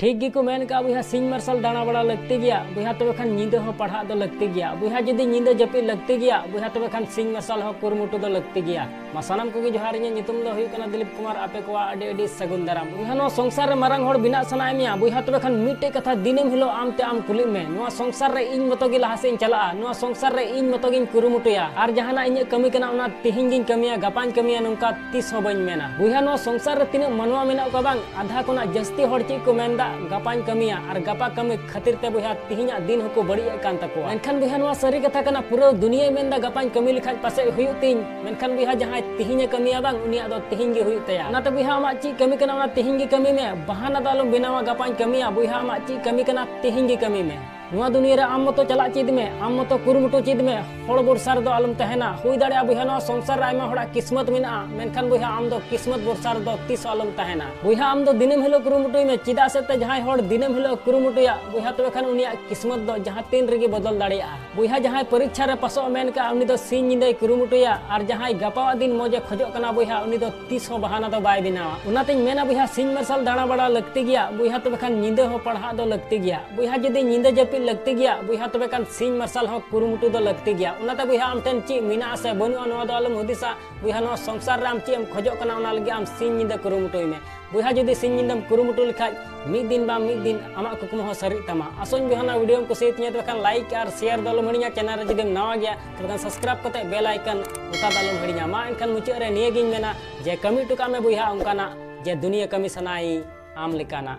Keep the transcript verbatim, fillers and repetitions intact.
ᱴᱷᱤᱠ ᱜᱮᱠᱚ ᱢᱮᱱ ᱠᱟᱜᱼᱟ ᱵᱚᱭᱦᱟ, ᱥᱤᱧ ᱢᱟᱨᱥᱟᱞ ᱫᱟᱬᱟ ᱵᱟᱲᱟ ᱞᱟᱹᱠᱛᱤ ᱜᱮᱭᱟ ᱵᱚᱭᱦᱟ, ᱛᱚᱵᱮ ᱠᱷᱟᱱ ᱧᱤᱫᱟᱹ ᱦᱚᱸ ᱯᱟᱲᱦᱟᱜ ᱫᱚ ᱞᱟᱹᱠᱛᱤ ᱜᱮᱭᱟ ᱵᱚᱭᱦᱟ᱾ ᱡᱩᱫᱤ ᱧᱤᱫᱟᱹ ᱡᱟᱹᱯᱤᱫ ᱞᱟᱹᱠᱛᱤ ᱜᱮᱭᱟ ᱵᱚᱭᱦᱟ, ᱛᱚᱵᱮ ᱠᱷᱟᱱ ᱥᱤᱧ ᱢᱟᱨᱥᱟᱞ ᱦᱚᱸ ᱠᱩᱨᱩᱢᱩᱴᱩ ᱫᱚ ᱞᱟᱹᱠᱛᱤ ᱜᱮᱭᱟ᱾ ᱢᱟ ᱥᱟᱱᱟᱢ ᱠᱚᱜᱮ ᱡᱚᱦᱟᱨ, ᱤᱧᱟᱹᱜ ᱧᱩᱛᱩᱢ ᱫᱚ ᱦᱩᱭᱩᱜ ᱠᱟᱱᱟ ᱫᱤᱞᱤᱯ ᱠᱩᱢᱟᱨ, ᱟᱯᱮ ᱠᱚᱣᱟᱜ ᱟᱹᱰᱤ ᱟᱹᱰᱤ ᱥᱟᱹᱜᱩᱱ ᱫᱟᱨᱟᱢ᱾ ᱵᱚᱭᱦᱟ, ᱱᱚᱣᱟ ᱥᱚᱝᱥᱟᱨ ᱨᱮ ᱢᱟᱨᱟᱝ ᱦᱚᱲ ᱵᱮᱱᱟᱜ ᱥᱟᱱᱟᱭᱮᱫ ᱢᱮᱭᱟ ᱵᱚᱭᱦᱟ, ᱛᱚᱵᱮ ᱠᱷᱟᱱ ᱢᱤᱫᱴᱮᱡ ᱠᱟᱛᱷᱟ ᱫᱤᱱᱟᱹᱢ ᱦᱤᱞᱳᱜ ᱟᱢ ᱛᱮ ᱟᱢ ᱠᱩᱞᱤᱜ ᱢᱮ, ᱱᱚᱣᱟ ᱥᱚᱝᱥᱟᱨ ᱨᱮ ᱤᱧ ᱢᱚᱛᱚ ᱜᱮ ᱞᱟᱦᱟ ᱥᱮᱫ ᱤᱧ ᱪᱟᱞᱟᱜᱼᱟ, ᱱᱚᱣᱟ ᱥᱚᱝᱥᱟᱨ ᱨᱮ ᱤᱧ ᱢᱚᱛᱚ ᱜᱤᱧ ᱠᱩᱨᱩᱢᱩᱴᱩᱭᱟ, ᱟᱨ ᱡᱟᱦᱟᱱᱟᱜ ᱤᱧᱟᱹᱜ ᱠᱟᱹᱢᱤ ᱠᱟᱱᱟ ᱚᱱᱟ ᱛᱤᱦᱤᱧ ᱜᱤᱧ ᱠᱟᱹᱢᱤᱭᱟ, ᱜᱟᱯᱟᱧ ᱠᱟᱹᱢᱤᱭᱟ, ᱱᱚᱝᱠᱟ ᱛᱤᱥ ᱦᱚᱸ ᱵᱟᱹᱧ ᱢᱮᱱᱟ᱾ ᱵᱚᱭᱦᱟ, ᱱᱚᱣᱟ ᱥᱚᱝᱥᱟᱨ ᱨᱮ ᱛᱤᱱᱟᱹᱜ ᱢᱟᱱᱣᱟ ᱢᱮᱱᱟᱜ ᱠᱚᱣᱟ ᱵᱟᱝ, ᱟᱫᱷᱟ ᱠᱷᱚᱱᱟᱜ ᱡᱟᱹᱥᱛᱤ ᱦᱚᱲ ᱪᱮᱫ ᱠᱚ ᱢᱮᱱᱫᱟ, ᱜᱟᱯᱟᱧ ᱠᱟᱹᱢᱤᱭᱟ, ᱟᱨ ᱜᱟᱯᱟ ᱠᱟᱹᱢᱤ ᱠᱷᱟᱹᱛᱤᱨ ᱛᱮ ᱵᱚᱭᱦᱟ ᱛᱤᱦᱤᱧᱟᱜ ᱫᱤᱱ ᱦᱚᱸᱠᱚ ᱵᱟᱹᱲᱤᱡ ᱮᱫ ᱠᱟᱱ ᱛᱟᱠᱚᱣᱟ᱾ ᱢᱮᱱᱠᱷᱟᱱ ᱵᱚᱭᱦᱟ, ᱱᱚᱣᱟ ᱥᱟᱹᱨᱤ ᱠᱟᱛᱷᱟ ᱠᱟᱱᱟ, ᱯᱩᱨᱟᱹ ᱫᱩᱱᱤᱭᱟᱹᱭ ᱢᱮᱱᱫᱟ ᱜᱟᱯᱟᱧ ᱠᱟᱹᱢᱤ ᱞᱮᱠᱷᱟᱡ ᱯᱟᱥᱮᱡ ᱦᱩᱭᱩᱜ ᱛᱤᱧ, ᱢᱮᱱᱠᱷᱟᱱ ᱵᱚᱭᱦᱟ ᱡᱟᱦᱟᱸᱭ ᱛᱤᱦᱤᱧᱮ ᱠᱟᱹᱢᱤᱭᱟ ᱵᱟᱝ, ᱩᱱᱤᱭᱟᱜ ᱫᱚ ᱛᱤᱦᱤᱧ ᱜᱮ ᱦᱩᱭᱩᱜ ᱛᱟᱭᱟ᱾ ᱚᱱᱟᱛᱮ ᱵᱚᱭᱦᱟ, ᱟᱢᱟᱜ ᱪᱮᱫ ᱠᱟᱹᱢᱤ ᱠᱟᱱᱟ ᱚᱱᱟ ᱛᱤᱦᱤᱧ ᱜᱮ ᱠᱟᱹᱢᱤ ᱢᱮ, ᱵᱟᱦᱟᱱᱟ ᱫᱚ ᱟᱞᱚᱢ ᱵᱮᱱᱟᱣᱟ ᱜᱟᱯᱟᱧ ᱠᱟᱹᱢᱤᱭᱟ᱾ ᱵᱚᱭᱦᱟ, ᱟᱢᱟᱜ ᱪᱮᱫ ᱠᱟᱹᱢᱤ ᱠᱟᱱᱟ ᱛᱤᱦᱤᱧ ᱜᱮ ᱠᱟᱹᱢᱤ ᱢᱮ᱾ ᱱᱚᱣᱟ ᱫᱩᱱᱤᱭᱟᱹ ᱨᱮ ᱟᱢ ᱢᱚᱛᱚ ᱪᱟᱞᱟᱜ ᱪᱮᱫ ᱢᱮ, ᱟᱢ ᱢᱚᱛᱚ ᱠᱩᱨᱩᱢᱩᱴᱩ ᱪᱮᱫ ᱢᱮ, ᱦᱚᱲ ᱵᱷᱚᱨᱥᱟ ᱨᱮᱫᱚ ᱟᱞᱚᱢ ᱛᱟᱦᱮᱱᱟ᱾ ᱦᱩᱭ ᱫᱟᱲᱮᱭᱟᱜᱼᱟ ᱵᱚᱭᱦᱟ, ᱱᱚᱣᱟ ᱥᱚᱝᱥᱟᱨ ᱨᱮ ᱟᱭᱢᱟ ᱦᱚᱲᱟᱜ ᱠᱤᱥᱢᱚᱛ ᱢᱮᱱᱟᱜᱼᱟ, ᱢᱮᱱᱠᱷᱟᱱ ᱵᱚᱭᱦᱟ ᱟᱢ ᱫᱚ ᱠᱤᱥᱢᱚᱛ ᱵᱷᱚᱨᱥᱟ ᱨᱮᱫᱚ ᱛᱤᱥ ᱦᱚᱸ ᱟᱞᱚᱢ ᱛᱟᱦᱮᱱᱟ᱾ ᱵᱚᱭᱦᱟ, ᱟᱢ ᱫᱚ ᱫᱤᱱᱟᱹᱢ ᱦᱤᱞᱳᱜ ᱠᱩᱨᱩᱢᱩᱴᱩᱭ ᱢᱮ, ᱪᱮᱫᱟᱜ ᱥᱮ ᱛᱮ ᱡᱟᱦᱟᱸᱭ ᱦᱚᱲ ᱫᱤᱱᱟᱹᱢ ᱦᱤᱞᱳᱜ ᱠᱩᱨᱩᱢᱩᱴᱩᱭᱟ ᱵᱚᱭᱦᱟ, ᱛᱚᱵᱮ ᱠᱷᱟᱱ ᱩᱱᱤᱭᱟᱜ ᱠᱤᱥᱢᱚᱛ ᱫᱚ ᱡᱟᱦᱟᱸ ᱛᱤᱱ ᱨᱮᱜᱮ ᱵᱚᱫᱚᱞ ᱫᱟᱲᱮᱭᱟᱜᱼᱟ᱾ ᱵᱚᱭᱦᱟ, ᱡᱟᱦᱟᱸᱭ ᱯᱚᱨᱤᱠᱷᱟ ᱨᱮ ᱯᱟᱥᱚᱜ ᱢᱮᱱ ᱠᱟᱜᱼᱟ, ᱩᱱᱤ ᱫᱚ ᱥᱤᱧ ᱧᱤᱫᱟᱹᱭ ᱠᱩᱨᱩᱢᱩᱴᱩᱭᱟ, ᱟᱨ ᱡᱟᱦᱟᱸᱭ ᱜᱟᱯᱟᱣᱟᱜ ᱫᱤᱱ ᱢᱚᱡᱮ ᱠᱷᱚᱡᱚᱜ ᱠᱟᱱᱟ ᱵᱚᱭᱦᱟ, ᱩᱱᱤ ᱫᱚ ᱛᱤᱥ ᱦᱚᱸ ᱵᱟᱦᱟᱱᱟ ᱫᱚ ᱵᱟᱭ ᱵᱮᱱᱟᱣᱟ᱾ ᱚᱱᱟᱛᱮᱧ ᱢᱮᱱᱟ ᱵᱚᱭᱦᱟ, ᱥᱤᱧ ᱢᱟᱨᱥᱟᱞ ᱫᱟᱬᱟ ᱵᱟᱲᱟ ᱞᱟᱹᱠᱛᱤ ᱜᱮᱭᱟ ᱵᱚᱭᱦᱟ, ᱛᱚᱵᱮ ᱠᱷᱟᱱ ᱧᱤᱫᱟᱹ ᱦᱚᱸ ᱯᱟᱲᱦᱟᱜ ᱫᱚ ᱞᱟᱹᱠᱛᱤ ᱜᱮᱭᱟ ᱵᱚᱭᱦᱟ᱾ ᱡᱩᱫᱤ ᱧᱤᱫᱟᱹ ᱡᱟᱹᱯᱤᱫ ᱞᱟᱹᱠᱛᱤ ᱜᱮᱭᱟ ᱵᱚᱭᱦᱟ, ᱛᱚᱵᱮ ᱠᱷᱟᱱ ᱥᱤᱧ ᱢᱟᱨᱥᱟᱞ ᱦᱚᱸ ᱠᱩᱨᱩᱢᱩᱴᱩ ᱫᱚ ᱞᱟᱹᱠᱛᱤ ᱜᱮᱭᱟ᱾ ᱚᱱᱟᱛᱮ ᱵᱚᱭᱦᱟ, ᱟᱢ ᱴᱷᱮᱱ ᱪᱮᱫ ᱢᱮᱱᱟᱜᱼᱟ ᱥᱮ ᱵᱟᱹᱱᱩᱜᱼᱟ, ᱱᱚᱣᱟ ᱫᱚ ᱟᱞᱚᱢ ᱦᱩᱫᱤᱥᱟ᱾ ᱵᱚᱭᱦᱟ, ᱱᱚᱣᱟ ᱥᱚᱝᱥᱟᱨ ᱨᱮ ᱟᱢ ᱪᱮᱫ ᱮᱢ ᱠᱷᱚᱡᱚᱜ ᱠᱟᱱᱟ, ᱚᱱᱟ ᱞᱟᱹᱜᱤᱫ ᱟᱢ ᱥᱤᱧ ᱧᱤᱫᱟᱹ ᱠᱩᱨᱩᱢᱩᱴᱩᱭ ᱢᱮ᱾ ᱵᱚᱭᱦᱟ, ᱡᱩᱫᱤ ᱥᱤᱧ ᱧᱤᱫᱟᱹᱢ ᱠᱩᱨᱩᱢᱩᱴᱩ ᱞᱮᱠᱷᱟᱡ, ᱢᱤᱫ ᱫᱤᱱ ᱵᱟᱝ ᱢᱤᱫ ᱫᱤᱱ ᱟᱢᱟᱜ ᱠᱩᱠᱢᱩ ᱦᱚᱸ ᱥᱟᱹᱨᱤᱜ ᱛᱟᱢᱟ᱾ ᱟᱥᱚᱧ ᱵᱚᱭᱦᱟ, ᱱᱚᱣᱟ ᱵᱷᱤᱰᱤᱭᱳᱢ ᱠᱩᱥᱤᱭᱟᱛᱤᱧᱟ, ᱛᱚᱵᱮ ᱠᱷᱟᱱ ᱞᱟᱭᱤᱠ ᱟᱨ ᱥᱮᱭᱟᱨ ᱫᱚ ᱟᱞᱚᱢ ᱦᱤᱲᱤᱧᱟ᱾ ᱪᱮᱱᱮᱞ ᱨᱮ ᱡᱩᱫᱤᱢ ᱱᱟᱣᱟ ᱜᱮᱭᱟ, ᱛᱚᱵᱮ ᱠᱷᱟᱱ ᱥᱟᱵᱥᱠᱨᱟᱭᱤᱵ ᱠᱟᱛᱮ ᱵᱮᱞ ᱟᱭᱠᱚᱱ ᱚᱛᱟ ᱫᱚ ᱟᱞᱚᱢ ᱦᱤᱲᱤᱧᱟ᱾ ᱢᱟ ᱮᱱᱠᱷᱟᱱ ᱢᱩᱪᱟᱹᱫ ᱨᱮ ᱱᱤᱭᱟᱹ ᱜᱤᱧ ᱢᱮᱱᱟ ᱡᱮ ᱠᱟᱹᱢᱤ ᱦᱚᱴᱚ ᱠᱟᱜ ᱢᱮ ᱵᱚᱭᱦᱟ ᱚᱱᱠᱟᱱᱟᱜ, ᱡᱮ ᱫᱩᱱᱤᱭᱟᱹ ᱠᱟᱹᱢᱤ ᱥᱟᱱᱟᱭ ᱟᱢ ᱞᱮᱠᱟᱱᱟᱜ᱾